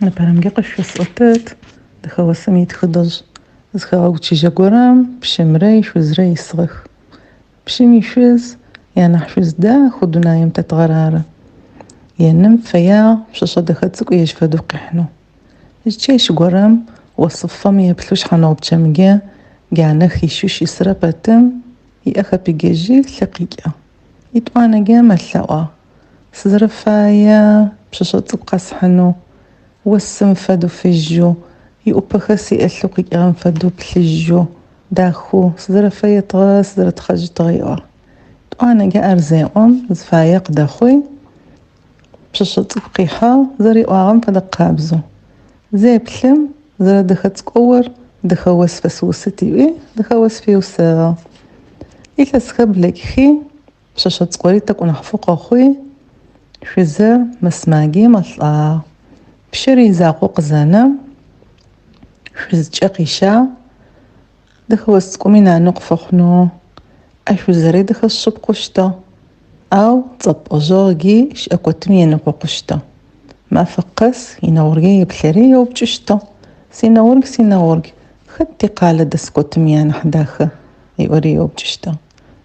Непэрэмкӏэ къышъуфэсӏотэт Дэхэосым итхыдэжъ. Зы хэгъэгу чыжьэ горэм пщымрэ ишъузрэ исыгъэх. Пщым ишъуз янахь шъуз дахэу дунаим тетыгъэр ары. Еным фэягъ пшъэшъэ дэхэ цӏыкӏу ежь фэдэу къихьынэу. Зы чэщ горэм осыфэм еплъэу шъхьаныгъупчъэмкӏэ джанэ хищэу щысырэ пэтым иӏэ хэпыджэжьи лъы къикӏыгъ. Итӏуанэкӏэ мэлъэӏуагъ. Сызэрэфае пшъэшъэ цӏыкӏу къэсхьынэу, осым фэдэу фыжьэу, иӏупэхэр сиӏэлъэу къикӏыгъэм фэдэу плъыжьэу, дахэу, сызэрэфэетыгъэ, сызэрэтхъэжьытыгъэ ыӏуагъ. Тӏуанэкӏэ ар зеӏом, зыфае къыдэхъуи, пшъэшъэ цӏыкӏу къихьыгъ, зэриӏуагъэм фэдэ къабзэу. Зеплъым, зэрэдэхэ цӏыкӏур Дэхэос фэсыусыт ыӏуи, Дэхэос фиусыгъ. Илъэсхэр блэкӏхи, пшъэшъэ цӏыкӏури тӏэкӏу нахьыфэу къэхъуи, шъузыр мэсымаджи мэлӏагъ. Пщыр изакъоу къызэнэм, шъузкӏэ къищагъ, Дэхэос цӏыкӏуми нанэу къыфэхъунэу, а шъузыри дэхэ шъыпкъэу щытыгъ, ау цӏэпӏэжъыгъи щыӏэкотым енэкъокъущтыгъ. Мафэ къэс инэгъургэ еплъэри еупчӏыщтыгъ, Синэгъург, синэгъург, хэт тикъалэ дэс котым ианахь дахэ? ыӏори еупчӏыщтыгъ.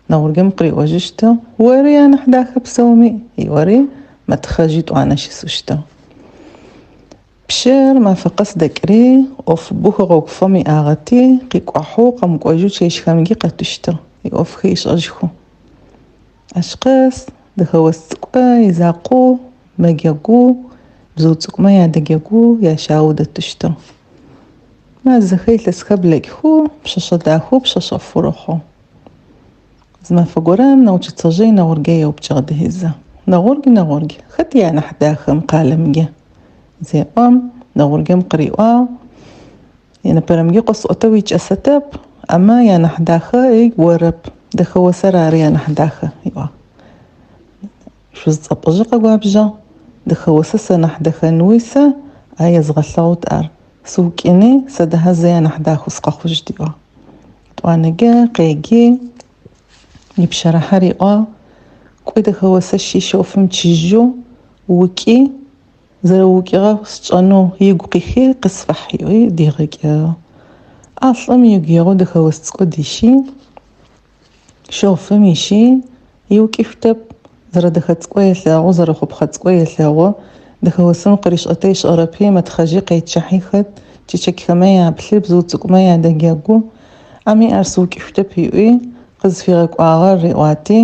Нэгъургэм къыриӏожьыщтыгъ, Ори анахь дахэ псэуми, ыӏори мэтхъэжьи тӏуанэ щысыщтыгъ. Пщыр мафэ къэс дэкӏыри, ӏофыбэу хэгъэгуфэм иӏагъэти, къикӏуахьэу, къэмыкӏожьэу чэщхэмкӏи къэтыщтыгъ, иӏофхэр ышӏэжьхэу. Ащ къэс Дэхэос цӏыкӏу изакъоу мэджэгу, бзыу цӏыкӏумэ ядэджэгу, ящагу дэтыщтыгъ. Мазэхэр, илъэсхэр блэкӏхэу, пшъэшъэ дахэу пшъэшъэфэу рэхъу. Зы мафэ горэм Научыцэжъый Нэгъургэ еупчӏыгъ дыхьызэ. Нэгъург, Нэгъург, хэт ианахь дахэ мы къалэмкӏэ? Зеӏом, Нэгъургэм къыриӏуагъ, Непэрэмкӏи къосӏотэу уикӏэсэтэп, амэ янахь дахэ ыгу орэп, Дэхэосэр ары янахь дахэ, ыӏуагъ. Шъуз цӏэпӏэжъы къэгуабжьыгъ, Дэхэосэ сэ нахь дэхэнуи сэ, а езгъэлъэгъут ар, сыукӏыни, сэ дахэ зэ янахь дахэу сыкъэхъужьыт, ыӏуагъ. Тӏуанэкӏэ къеги, ипщэрыхьэ риӏуагъ, Кӏуи Дэхэосэ щи шъофым чыжьэу укӏи, зэрэукӏыгъэр сшӏэнэу игу къихи къысфахь ыӏуи дигъэкӏыгъ. А лӏым игу егъоу Дэхэос цӏыкӏу дищи, Шъофым ищи, иукӏышъутэп, зэрэдэхэ цӏыкӏу елъэгъу, зэрэхъупхъэ цӏыкӏу елъэгъу. Дэхэосым къыришӏэтэ ышӏэрэпи, мэтхъэжьи къечъыхьи хэт, чэчэкхэмэ яплъы, бзыу цӏыкӏумэ ядэджэгу. Ами ар сыукӏышъутэп ыӏуи, къызфигъэкӏуагъэр риӏуати,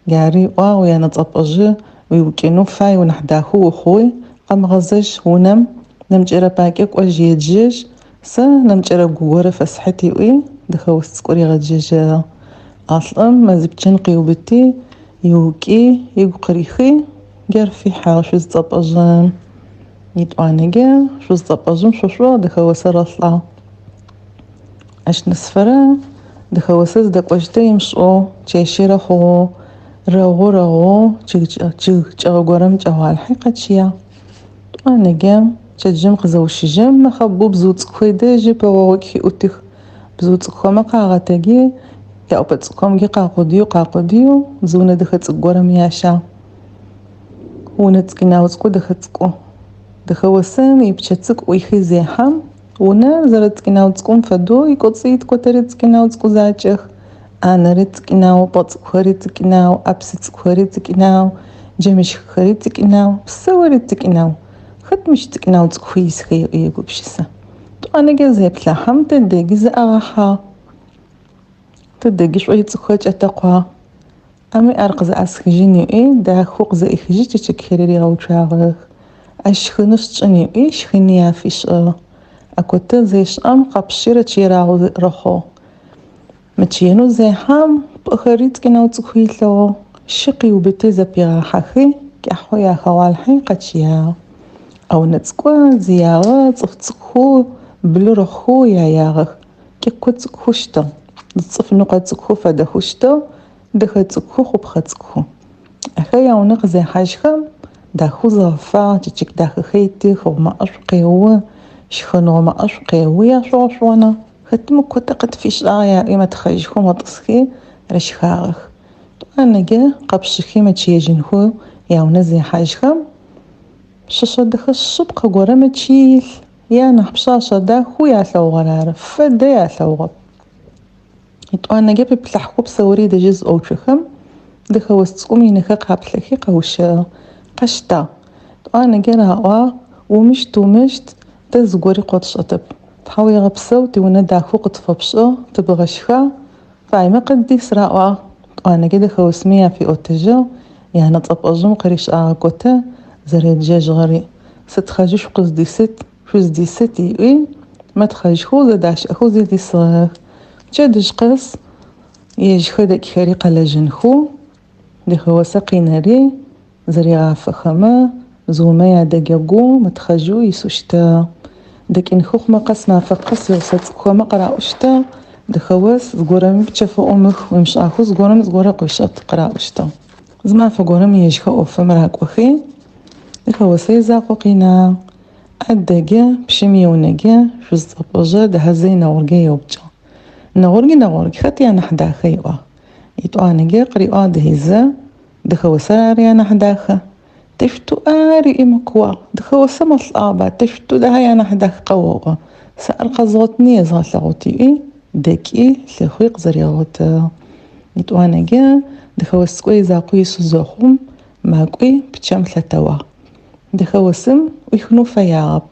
джары ыӏуагъ, уянэ цӏэпӏэжъы уиукӏынэу фай, унахь дахэу ухъуи, къэмыгъэзэжь унэм, нэмыкӏырэ пакӏэ кӏожь еджэжь, Сэ нэмыкӏырэ гу горэ фэсхьыт ыӏуи, Дэхэос цӏыкӏур ригъэджэжьыгъ. А лӏым мэзыпчэн къиубыти, иукӏи, ыгу къырихи, джар фихьыгъ шъуз цӏэпӏэжъым. Етӏуанэкӏэ шъуз цӏэпӏэжъым шъошӏугъ Дэхэосыр ылӏагъ. Ащ нэсыфэрэ Дэхэосыр зыдэкӏожьытыр ымышӏэу, чэщи рэхъугъэу, рэгъу-рэгъоу чъыг чӏэгъ горэм чӏэгъуалъхьи къэчъыягъ. Тӏуанэкӏэ пчэдыжьым къызэущыжьым, мэхъэбэу бзыу цӏыкӏухэр дэжьы пэгъогъокӏхи ӏутых. Бзыу цӏыкӏухэмэ къагъэтэджи, яӏупэ цӏыкӏухэмкӏи къакъудыеу къакъудыеу зы унэ дэхэ цӏыкӏу горэм ящагъ. Унэ цӏыкӏинау цӏыкӏу дэхэ цӏыкӏу. Дэхэосым ипчъэ цӏыкӏу ӏуихи зехьэм, унэр зэрэцӏыкӏинау цӏыкӏум фэдэу икӏоцӏи иткӏотэри цӏыкӏинау цӏыкӏу закӏэх. ӏанэри цӏыкӏинау, пӏэ цӏыкӏухэри цӏыкӏинау, ӏэпсы цӏыкӏухэри цӏыкӏинау, джэмышххэри цӏыкӏинау, псэури цӏыкӏинау. Хэт мыщ цӏыкӏинау цӏыкӏухэу исхэ еӏо егупшысэ. Тӏуанэкӏэ зеплъыхьэм, тыдэгий зыӏэгъэхьагъ. Тыдэгий шӏой цӏыкӏухэр кӏэтэкъуагъ. Ами ар къызэӏэсхыжьын ыӏуи, дахэу къызэӏихыжьи чэчэкхэри ригъэуцуагъэх. Ащ шхыныр сшӏын ыӏуи, шхыни афишӏыгъ. А котэ зешӏэм, къэпщи рэчъыерагъэу рэхъугъ. Мычъыенэу зехьэм, пӏыхэри цӏыкӏинау цӏыкӏухэу илъыгъ. Шы къиубыти зэпигъахьэхи, кӏахьэу яхэгъуалъхьи къэчъыягъ. А унэ цӏыкӏур зиягъэ цӏыф цӏыкӏухэу блы рэхъухэу яягъэх. Кӏэко цӏыкӏухэу щытыгъ. Цӏыф ныкъо цӏыкӏухэу фэдэхэу щытыгъ, дэхэ цӏыкӏухэу, хъупхъэ цӏыкӏухэу. Ахэр яунэ къызехьажьхэм, дахэу зыгъэфагъ, чэчэк дахэхэр итых, гъумэ ӏэшӏу къео, шхын гъумэ ӏэшӏу къео, яшӏугъэшӏугъэнэ. Хэты мы котэ къытфишӏагъ яӏуи мэтхъэжьхэу мэтӏысхи рышхагъэх. Тӏуанэкӏэ къэпщыхи мэчъыежьынхэу яунэ зехьажьхэм. Пшъэшъэ дэхэ шъыпкъэ горэ мэчъые илъ. Янахь пшъашъэ дахэу ялъэгъугъэр ары, фэдэ ялъэгъугъэп. Етӏуанэкӏэ пыплъыхьэу псэури дэжьы зыӏоуцохэм, Дэхэос цӏыкӏум инэхэ къаплъэхи къэущыгъ, къэщтагъ. Етӏуанэкӏэ раӏуагъ, Умыщт, умыщт, тэ зыгори къотшӏэтэп. Тхьауегъэпсэу, тиунэ дахэу къытфэпшӏыгъ, тыбгъэшхагъ, фаемэ къыддис, раӏуагъ. Етӏуанэкӏэ Дэхэосми афиӏотэжьыгъ, янэ цӏэпӏэжъым къыришӏагъэ котэ зэреджэжьыгъэри. Сытхъэжьи шъукъыздисыт, шъуздисыт иӏуи, мэтхъэжьхэу зэдащыӏэхэу зэдисыгъэх. Пчэдыжь къэс ежьхэр дэкӏхэри къэлэжьынхэу Дэхэосэ къинэри зэригъафэхэмэ, бзыумэ ядэджэгоу мытхъэжьэу исэу щытыгъ. Дэкӏынхэ хъумэ къэс мафэ къэс игъусэ цӏыкӏухэмэ къыраӏощтыгъ, Дэхэос, зыгорэми пчэфэ ӏумых, уимышӏахэу зыгорэм зыгорэ къыуишӏэт къыраӏощтыгъ. Зы мафэ горэм ежьхэр ӏофым ракӏохи, Дэхэосэ изакъоу къинагъ. Адэкӏэ пщым иунэкӏэ шъуз цӏэпӏэжъэ дэхьэзэ инэгъургэ еупчӏыгъ. Нэгъурги, нэгъурги, хэт янахь дахэ ыӏуагъ. Етӏуанэкӏэ къыриӏуагъ Дэхьизэ, Дэхэосэр ары янахь дахэ. Тэшъуту ари имыкъуагъ. Дэхэосэ мэлӏагъэба, тэшъуту дахэ янахь дахэ къэоӏо. Сэ ар къэзгъотыни езгъэлъэгъут ыӏуи, дэкӏи, лъыхъуи къызэригъотыгъ. Етӏуанэкӏэ Дэхэос цӏыкӏу изакъоу исэу зэхъум, макӏуи пчъэм лъэтэуагъ. Дэхэосым ӏуихынэу фэягъэп.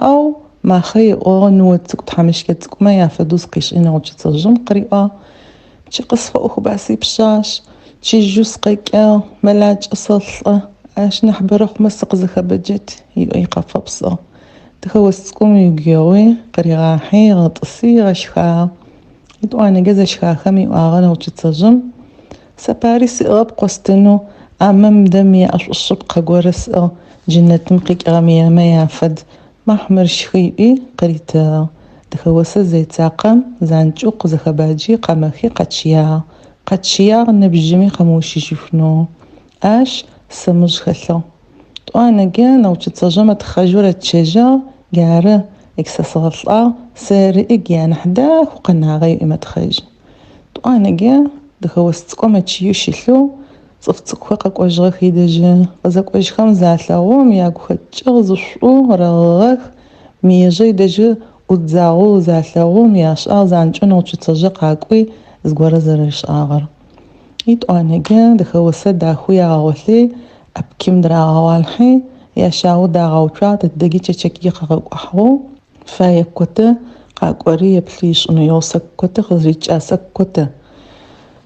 Ау махэ ыӏогъэ ныо цӏыкӏу тхьамыщкӏэ цӏыкӏумэ яфэдэу зыкъишӏи нэгъуцуцэжъым къыриӏуагъ, Пчъэ къысфэӏухба, сипшъашъ, чыжьэу сыкъэкӏыгъ, мэлакӏэ сэлӏэ, ащ нахь бэрэ хъумэ сыкъызэхэбэджэт, ыӏуи къыфэпсыгъ. Дэхэос цӏыкӏум ыгу егъуи, къыригъахьи, ыгъэтӏыси, ыгъэшхагъ. Етӏуанэкӏэ зэшхахэм ыӏуагъэр нэгъуцуцэжъым, Сэ пари сиӏыгъэп къостынэу, амэ мыдэ мые ӏэшӏу шъыпкъэ горэ сӏыгъ, джэнэтым къикӏыгъэ мыемэ яфэд, махь мыр шхы ыӏуи къыритыгъ. Дэхэосэ зецакъэм, занкӏэу къызэхэбаджи къэмэхи къэчъыягъ. Къэчъыягъ ныбжьыми къэмыущыжьышъунэу. Ащ сэмыжъ хэлъыгъ. Тӏуанэкӏэ научыцэжъым ытхъэжьэу рэтчэжьыгъ, Джары, ик сэ сыгъэлӏагъ, сэри ик янахь дахэу къэнагъэ ыӏуи мэтхъэжьы. Тӏуанэкӏэ Дэхэос цӏыкӏум ычыеу щылъэу цӏыф цӏыкӏухэр къэкӏожьыгъэх идэжьы. Къызэкӏожьхэм залъэгъум, ягу хэкӏыгъ, зышӏу рэгъыгъэх. Мыежъэ идэжьы ӏудзагъэу залъэгъум, яшӏагъ занкӏэу Нэгъуцуцэжъэ къакӏуи зыгорэ зэришӏагъэр. Итӏуанэкӏэ Дэхэосэ дахэу ягъэгъолъи, ӏэпкӏым дырагъэгъуалъхьи, ящагу дагъэуцуагъ, тыдэкӏи чэчэкӏи къыгъэкӏухьэу. Фае котэ къакӏори еплъы ышӏынэу игъусэ котэ къызэрикӏасэ котэ.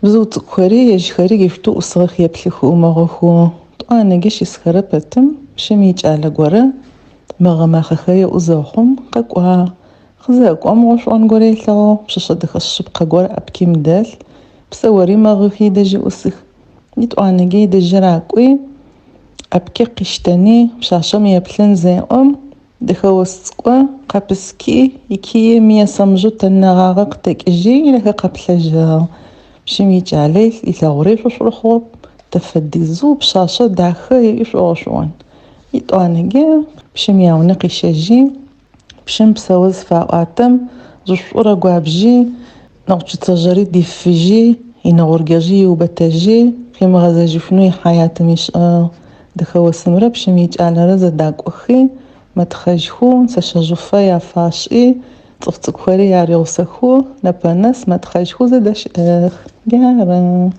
Бзыу цӏыкӏухэри ежьхэри гешъутэу ӏусыгъэх еплъыхэу мэгъыхэу. Тӏуанэкӏэ щысхэрэ пэтым пщым икӏалэ горэ мэгъы махъэхэр еӏу зэхъум къэкӏуагъ. Къызэкӏом гъэшӏэгъон горэ ылъэгъугъ, пшъэшъэ дэхэ шъыпкъэ горэ ӏэпкӏым дэлъ, псэори мэгъыхи дэжьы ӏусых. Итӏуанэкӏэ идэжьы ракӏуи, ӏэпкӏэ къиштэни пшъашъэм еплъын зеӏом, Дэхэос цӏыкӏу къэпыски, икие мые сэмыжъэу тэнэгъагъэ къытэкӏыжьи, инэхэ къэплъэжьыгъ. Пщым икӏалэ илъэгъури шӏошӏурэ хъугъэп, тэ фэдизэу пшъашъэ дахэ ыӏуи шӏогъэшӏэгъон. Итӏуанэкӏэ пщым яунэ къищэжьи, пщым псэу зыфаӏуатэм, зышӏурэ гуабжьи, нэгъуцуцэжъэри дифыжьи, инэгъурджэжъи ыубэтэжьи, къимыгъэзэжьышъунэу ихьаятым ишӏыгъ. Дэхэосымрэ пщым икӏалэрэ зэдакӏохи, мэтхъэжьхэу нысэщэжъыфэ яфашӏи, цӏыф цӏыкӏухэри яригъусэхэу нэпэнэс мэтхъэжьхэу зэдэщыӏэх. Джары.